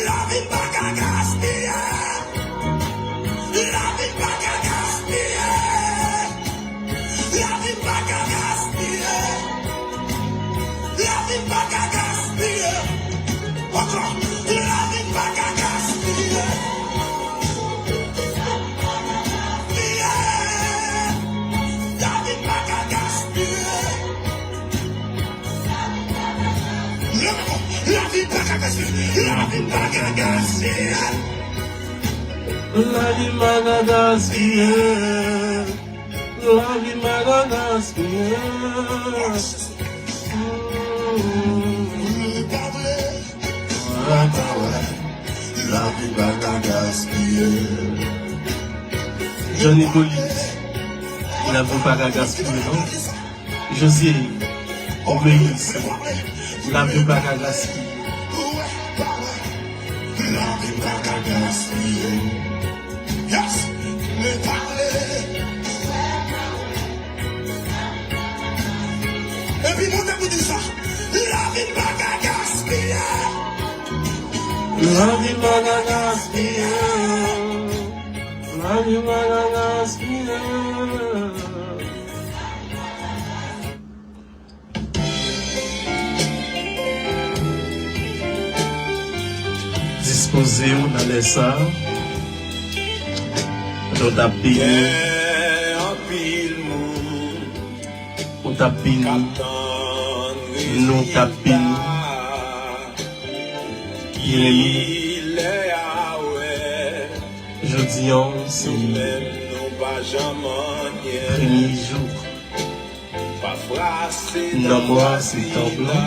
lavi pa ka gaspiye. Lavi pa ka gaspiye. Lavi pa ka gaspiye. Lavi pa ka gaspiye. Ankò. Lavi pa ka gaspiye. Lavi pa ka gaspiye. Lavi pa ka gaspiye. Lavi pa ka gaspiye. Lavi pa ka gaspiye. Lavi pa ka gaspiye. Vle pa vle, wè pa wè, lavi pa ka gaspiye. Johnny Polit, lavi pa ka gaspiye, non? Josie, obeyis, lavi pa ka gaspiye. Lavi pa ka gaspiye. Yes! Vle pa vle. Epi Bondye pou di sa. Lavi pa ka gaspiye. Lavi pa ka gaspiye. Lavi pa ka gaspiye. Dispoze w nan lè sa a. Nou t ap beni. Ou t ap beni. Nou t ap beni. Byeneme. Jodi a, se premye jou nan mwa septanm lan.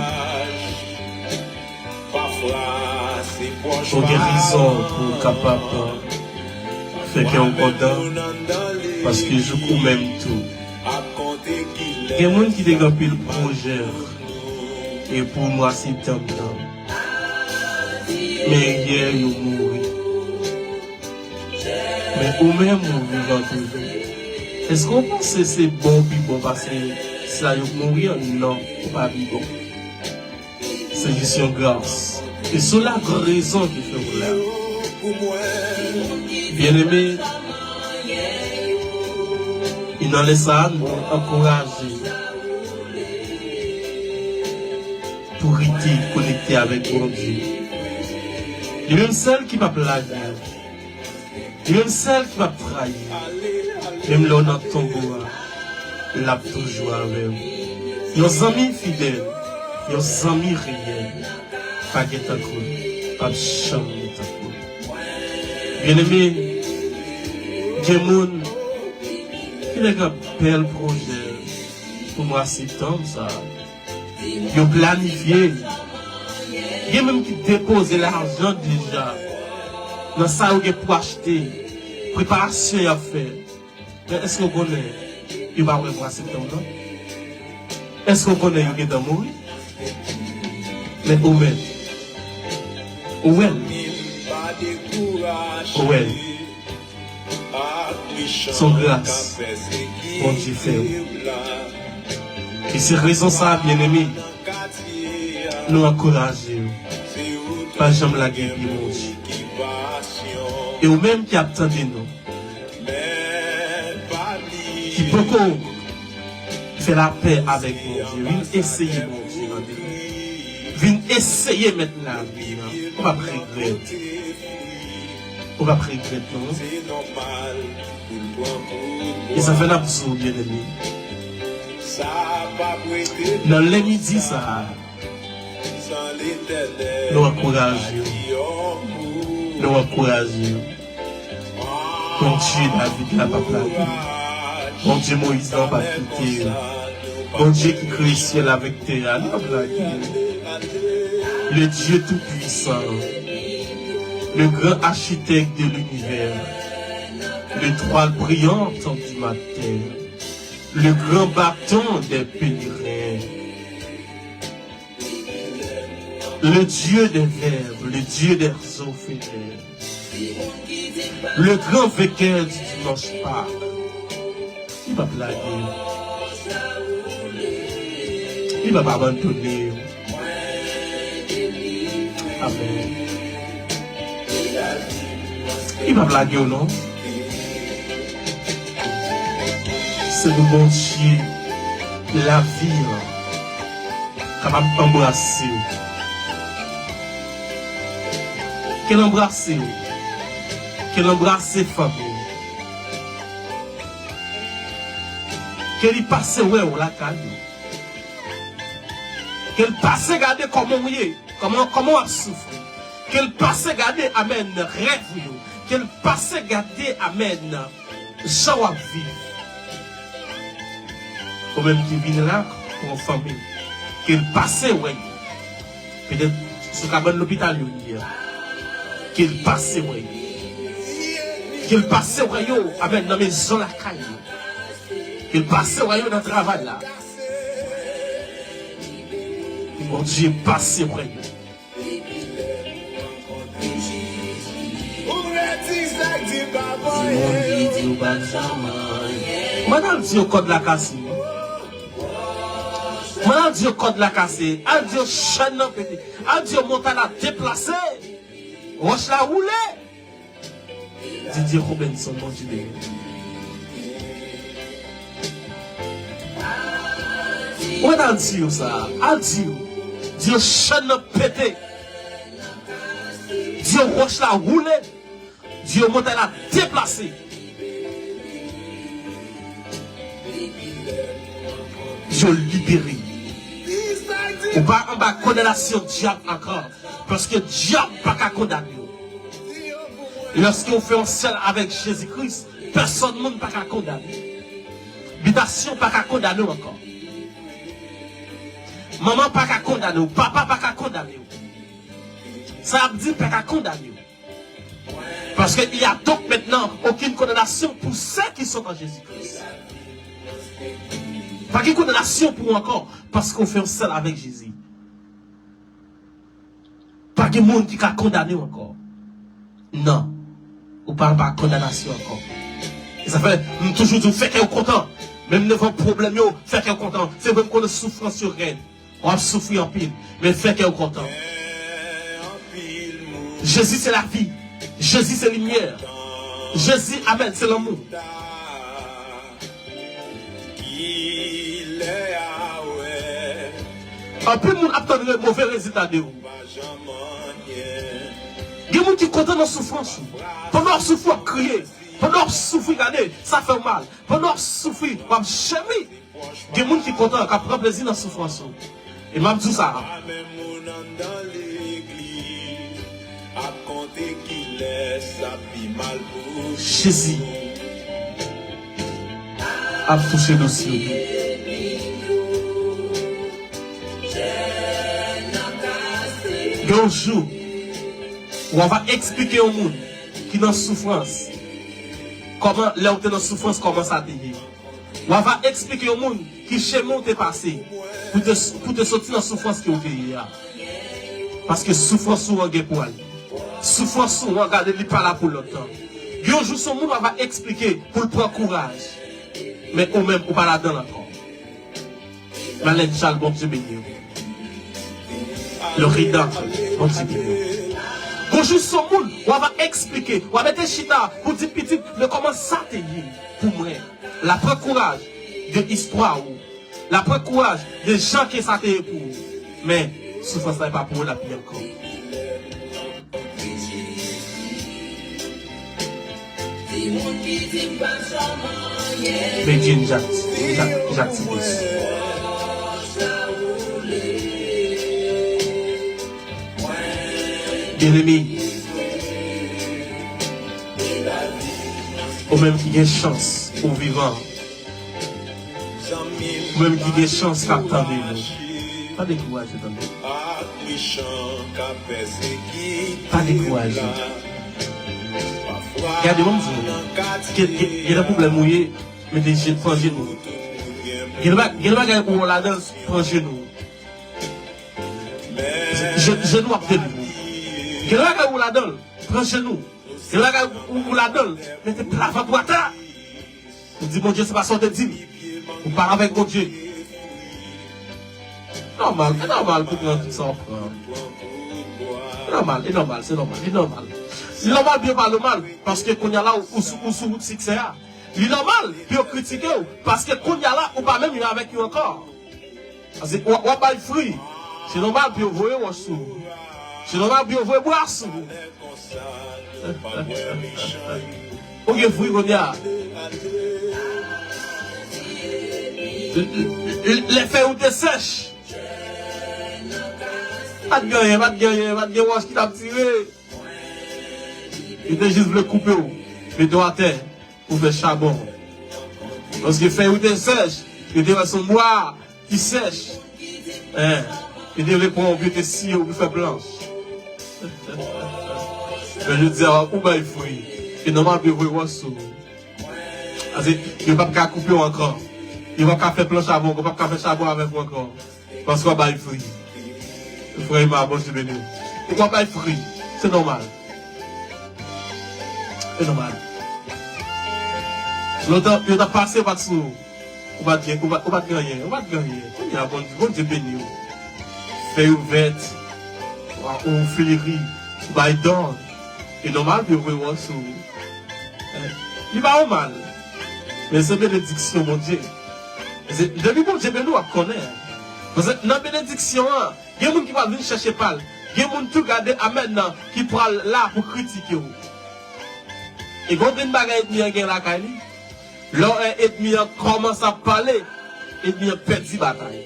Ou gen rezon pou w kapab fè kè w kontan, paske jouk ou menm tou. Gen moun ki te gen anpil pwojè e pou mwa septanm nan. Men yè yo mouri. Men ou menm ou vivan toujou. Èske w panse se bon ou pi bon pase sa yo k mouri an? Non, ou pa pi bon. Se jis yon gras. E se la gran rezon ki fè w la. Byeneme, e nan lè sa a, nou ankouraje pou rete konekte avèk Bondye. Li menm sèl ki p ap lage w. Li menm sèl ki p ap trayi w. Menm lè w nan tonbo a, l ap toujou avè w. Yon zanmi fidèl, yon zanmi reyèl, pa gen tankou l, p ap janm gen tankou l. Byeneme, gen moun ki te gen bèl pwojè pou mwa septanm sa a. Yo planifye. Gen menm ki depoze lajan deja nan sa yo gen pou achte, preparasyon y ap fè. Men èske w konnen yo pa wè mwa septanm nan? Èske w konnen yo gentan mouri? Men ou menm, ou wè l. Ou wè l. Se yon gras Bondye fè w. E se rezon sa a, byeneme, nou ankouraje w. Pa janm lage pye Bondye. E ou menm ki ap tande nou, ki poko fè lapè avèk Bondye, vin eseye Bondye nan eseye mèt lavi an, ou p ap regrèt. Ou p ap regrèt non. E sa fè n ap di w, byeneme, nan lè midi sa a, nou ankouraje w. Nou ankouraje w. Bondye David la p ap lage w. Bondye Moyiz la p ap kite w. Bondye ki kreye syèl avèk tè a, li p ap lage w. Le Dieu tout-puissant, le grand architecte de l'univers, l'étoile brillante du matin, le grand bâton des pèlerins, le Dieu des veuves, le Dieu des orphelins, le grand vainqueur du dimanche Pâques. Li p ap lage w. Li p ap abandone w. Amèn. Li p ap lage w non. Se pou Bondye lavi an kapab anbrase w. Ke l anbrase w. Ke l anbrase fanmi w. Ke li pase wè w lakay ou. Ke l pase gade kòman w ye, kòman, kòman w ap soufri. Ke l pase gade, amèn, rèv ou yo. Ke l pase gade, amèn, jan w ap viv. Ou menm ki vin la, pou yon fanmi. Ke l pase wè yo. Petèt sou kabann lopital yo li ye. Ke l pase wè yo. Ke l pase wè yo, amèn, nan mezon lakay yo. Ke l pase wè yo nan travay la. Ke Bondye pase wè yo. Di moun ki di w pa t janm anyen. Mwen al di yo kòd la kase. Mwen al di yo kòd la kase. Al di yo chèn nan pete. Al di yo montay la deplase. Wòch la woule. Didier Robinson, Bondye beni w. Ou mèt al di yo sa, al di yo. Di yo chèn nan pete. Di yo wòch la woule. Di yo montay la deplase. Di yo libere. Ou pa anba kondanasyon dyab ankò. Paske dyab pa ka kondane w. Lèske w fè yon sèl avèk Jezi Kris, pèsòn moun pa ka kondane w. Bitasyon pa ka kondane w ankò. Manman pa ka kondane w, papa pa ka kondane w. Sa y ap di pa ka kondane w. Parce qu'il y a donc maintenant aucune condamnation pour ceux qui sont en Jésus-Christ. Pa gen kondanasyon pou ou ankò, paske w fè yon sèl avèk Jezi. Pa gen moun ki ka kondane w ankò. Non. Ou pa anba kondanasyon ankò. E sa fè, m toujou di w, fè kè w kontan. Menm devan pwoblèm yo, fè kè w kontan. Se vre m konnen soufrans yo rèd. W ap soufri anpil, men fè kè w kontan. Jezi se lavi. Jezi se limyè. Jezi, amèn, se lanmou. Anpil moun ap tann re-, move rezilta de ou. Gen moun ki kontan nan soufrans ou. Pandan w ap soufri, w ap kriye. Pandan w ap soufri, gade, sa fè w mal. Pandan w ap soufri, w ap jemi. Gen moun ki kontan, k ap pran plezi nan soufrans ou. E m ap di w sa. Jezi ap touche dosye w. Gen yon jou, w ava eksplike yon moun ki nan soufrans kòman, lè w te nan soufrans, kòman sa te ye. W ava eksplike yon moun ki chemen w te pase pou te, pou te soti nan soufrans ke w te ye a. Paske soufrans ou an gen pou al. Soufrans ou an, gade, li pa la pou lontan. Yon jou, se yon moun w ava eksplike pou l pran kouraj. Men ou menm, ou pa ladan l ankò. Malèn Chal, Bondye beni w. Lorida, Bondye beni w. Gon jou, se yon moun w ava eksplike, w a mete chita pou di pitit, men kòman sa te ye pou mwen. L a pran kouraj de istwa ou. L a pran kouraj de jan ke sa te ye pou ou. Men, Soufrans la e pa pou ou l ap ye ankò. Medjine Jacques, Jacques, Jacques Tibus. Byeneme, ou menm ki gen chans ou vivan, ou menm ki gen chans k ap tande nou, pa dekouraje, tande. Pa dekouraje. Gade, ban m di w, gen, gen, gen nan pwoblèm ou ye, mete je, pran jenou. Gen ba-, gen bagay ou ladan l, pran jenou. Je, jenou ap delivre w. Gen bagay ou ladan l, pran jenou. Gen bagay ou, ou ladan l, mete pla vant ou atè. Ou di Bondye se pa sa w te di m. Ou pale avèk Bondye. Nòmal, e nòmal pou pran tout sa w pran. E nòmal, e nòmal, se nòmal, e nòmal. Li nòmal pou yo pale w mal, paske kounye a la ou, ou sou, ou sou wout siksè a. Li nòmal pou yo kritike w, paske kounye a la ou pa menm yo avèk yo ankò. Paske w, w ap bay fri. Se nòmal pou yo voye wòch sou ou. Se nòmal pou yo voye bwa sou ou. Ou gen fri kounye a. Lè fèy ou te sèch. Pa t gen anyen, pa t gen anyen, pa t gen wòch ki t ap tire. Yo te jis vle koupe w, mete w atè pou fè chabon. Paske fèy ou te sèch, yo te wè se yon bwa ki sèch. Hein, yo te vle pran w pou yo te siye w pou fè planch. Men jodi a, ou bay fri. E nòmal pou yo voye wòch sou ou. Paske yo p ap ka koupe w ankò. Yo p ap ka fè planch avè w, yo p ap ka fè chabon avèk ou ankò. Paske w ap bay fri. Frè Emma, Bondye beni w. Ou ap bay fri. Se nòmal. Se nòmal. Lontan, yo t ap pase, yo pa t sou ou. Ou pa t gen, ou pa, ou pa t gen anyen. Ou pa t gen anyen. Kounye a, Bondye, Bondye beni w. Fèy ou vèt. Ou, ou fleri. Ou bay don. E nòmal pou yo voye wòch sou ou. Li pa yon mal. Men se benediksyon Bondye. Se, depi Bondye beni w, w ap konnen. Paske nan benediksyon an, gen moun ki pral vin chèche pa l. Gen moun tou, gade, amèn nan, ki pral la pou kritike w. E gen yon grenn bagay ènmi an gen lakay li. Lè w wè ènmi an kòmanse ap pale, ènmi an pèdi batay.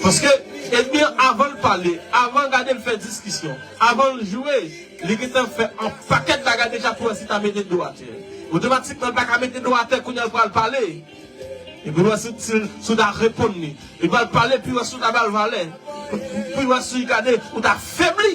Paske ènmi an, avan l pale, avan gade l fè diskisyon, avan l joure, li gentan fè yon pakèt bagay deja pou wè si ta mete do atè. Otomatikman, l pa ka mete do atè, kounye a l pral pale. Epi l wè si, si, si w ta reponn li. Li pral pale, epi wè si w ta ba l valè. Epi wè si, gade, ou ta febli.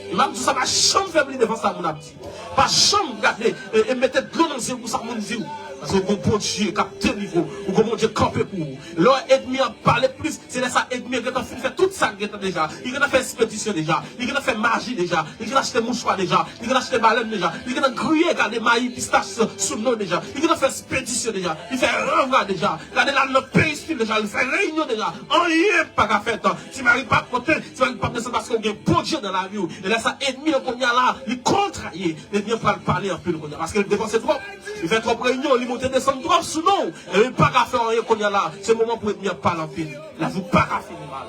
E m ap di w sa, pa janm febli devan sa moun ap di. Pa janm gade e, e mete dlo nan zye w pou sa moun di w. Paske w gon Bondye k ap delivre w. Ou gon Bondye kanpe pou ou. Lè ènmi an pale plis, se lè sa ènmi an gentan fin fè tout sa l gentan deja. Li gentan fè espedisyon deja. Li gentan fè maji deja. Li gentan achte mouchwa deja. Li gentan achte balèn deja. Li gentan griye, gade, mayi pistach sou, sou nou deja. Li gentan fè espedisyon deja. Li fè ranvwa deja. Gade, l al nan peyi sid deja. Li fè reyinyon deja. Anyen pa ka fèt. Ti mari pa pote, ti mari pa desann paske w gen Bondye nan lavi w. E lè sa, ènmi an kounye a la, li kontraye. Ènmi an pral pale anpil kounye a. Paske l depanse twòp. Li fè twòp reyinyon, li monte desann twòp sou nou. E li pa ka fè anyen kounye a la. Se moman pou ènmi an pale anpil. Lavi w pa ka fini mal.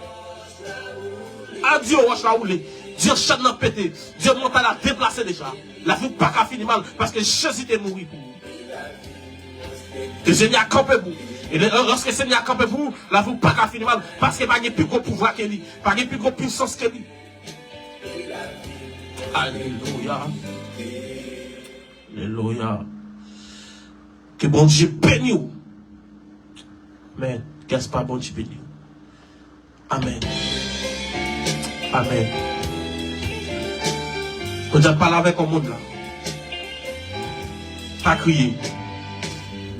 Adye wòch la woule. Dye chèn nan pete. Dye montay la deplase deja. Lavi w pa ka fini mal. Paske Jezi te mouri pou ou. E Senyè a kanpe pou ou. E lè, lòske Senyè a kanpe pou ou, lavi w pa ka fini mal. Paske pa gen pi gwo pouvwa ke li. Pa gen pi gwo pisans ke li. Alelouya. Alelouya. Ke Bondye beni w. Amèn. Gaspa, Bondye beni w. Amèn. Amèn. Bondye ap pale avèk yon moun la. Pa kriye.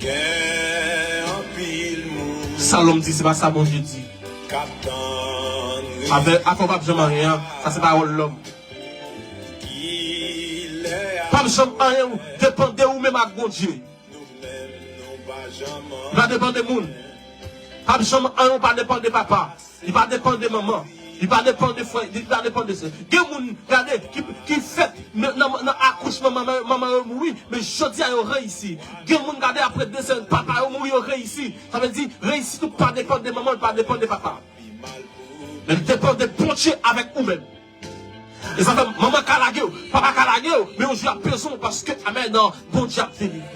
Gen anpil moun. Sa lòm di, se pa sa Bondye di. K ap tann. Afè, afè w p ap janm anyen an, sa se pawòl lòm. P ap janm anyen ou depann de ou menm ak Bondye. Li pa depann de moun. P ap janm anyen ou pa depann de papa. Li pa depann de manman. Li pa depann de frè. Li pa depann de sè. Gen moun, gade, ki, ki fèt nan, nan, nan akouchman manman, manman yo mouri, men jodi a yo reyisi. Gen moun, gade, apre de semèn, papa yo mouri, yo reyisi. Sa vle di, reyisit ou pa depann de manman, li pa depann de papa. Men li depann de Bondye. Bondye avèk ou menm. E sa fè manman ka lage w, papa ka lage w, men yon jou y ap bezwen w paske, amèn, Bondye ap delivre.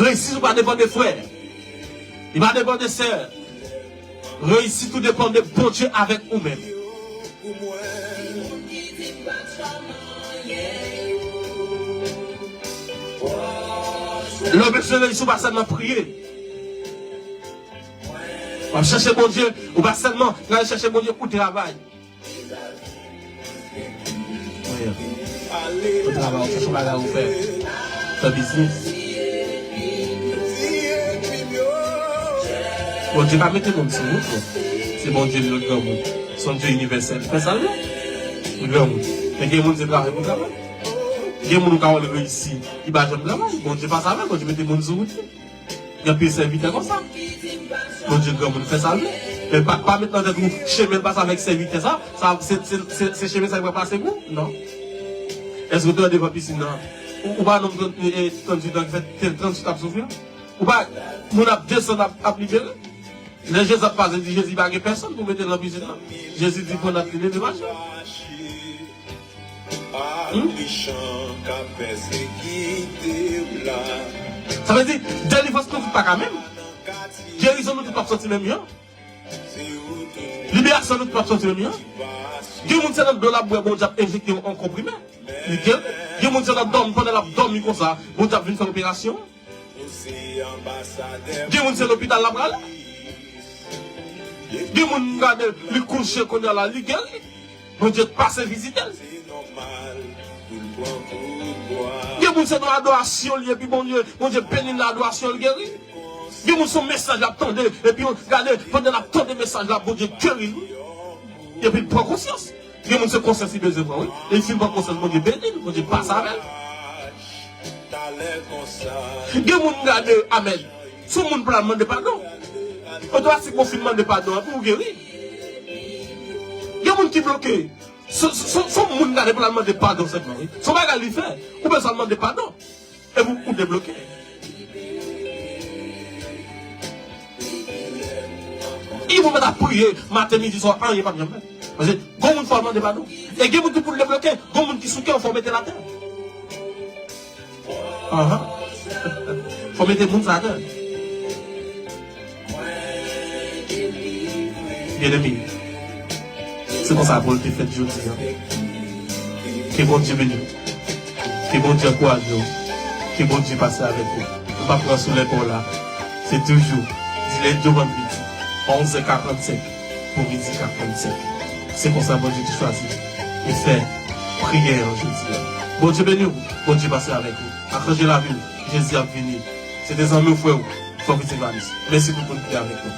Reyisit ou pa depann de frè, li pa depann de sè. Reyisit ou depann de Bondye avèk ou menm. Lè w bezwen reyisit, ou pa sèlman priye. W ap chèche Bondye, ou pa sèlman prale chèche Bondye pou travay. Wi. Pou travay, ou chèche yon bagay ou fè. Fè biznis. Bondye pa mete moun sou wout, non. Se Bondye li, lòt granmoun. Se yon Dye inivèsèl. Fè sa l vle. Li granmoun. Men gen moun se travay pou travay. Gen moun ou ka wè l reyisi, li pa janm travay. Bondye pa sa vle, Bondye mete moun sou wout li. Gen anpil sèvitè konsa. Bondye granmoun fè sa l vle. Men pa, pa met nan tèt ou chemen l pase avèk sèvitè sa, sa se, se, se, se chemen sa ki pral pase pou ou. Non. Èske w te devan pisin nan? Ou, ou pa nonm trant, e, e, tranntuit an ki fè tranntuit ap soufri? Ou pa, moun ap desann, ap, ap libere? Lè Jezi ap pase, di Jezi pa gen pèsonn pou mete l nan pisin nan. Jezi di pran nat li leve mache. Hmm? Sa vle di, delivrans nou tout pa ka menm. Gerizon nou tout p ap soti menm jan. Liberasyon nou tout p ap soti menm jan. Gen moun se nan dlo l ap bwè, Bondye ap enjekte yon, yon konprime. Li geri. Gen moun se nan dòmi, pandan l ap dòmi konsa, Bondye ap vin fè operasyon. Gen moun se lopital l ap rale. Gen moun m gade, li kouche kounye a la, li geri. Bondye pase vizite l. Gen moun se nan adorasyon li, epi Bondye, Bondye beni l nan adorasyon, l geri. Gen moun se yon mesaj l ap tande, epi gade, pandan l ap tande mesaj la, Bondye geri l, wi. Epi l pran konsyans. Gen moun se konsyans li bezwen pran, wi. E li fin pran konsyans, Bondye beni l, Bondye pase avè l. Gen moun gade, amèn. Si yon moun pral mande padon, otomatikman w fin mande padon an, epi w geri. Gen moun ki bloke. Si, si, si, si yon moun gade pral mande padon sèlman, wi. Se yon bagay li fè. Ou bezwen al mande padon. Epi w, ou debloke. Epi w mèt ap priye maten, midi, swa, anyen p ap janm fèt. Paske gon moun fò w mande padon. E gen moun ki pou l debloke, gon moun ki sou kè w, fò w mete l atè. Ahan. Fò w mete moun sa atè. Byeneme, se konsa pou l te fèt jodi a. Ke Bondye beni w. Ke Bondye ankouraje w. Ke Bondye pase avèk ou. Ou pa pran sou lè pa w la. Se toujou di lendi o vandredi, onz è karannsenk pou midi karannsenk. Se konsa Bondye te chwazi e fè priyè an jodi a. Bondye beni w. Bondye pase avèk ou. Akranje lavi w. Jezi ap vini. Se te zanmi w, frè w, Fòk Itilvalis. Mèsi tout moun ki te avèk nou.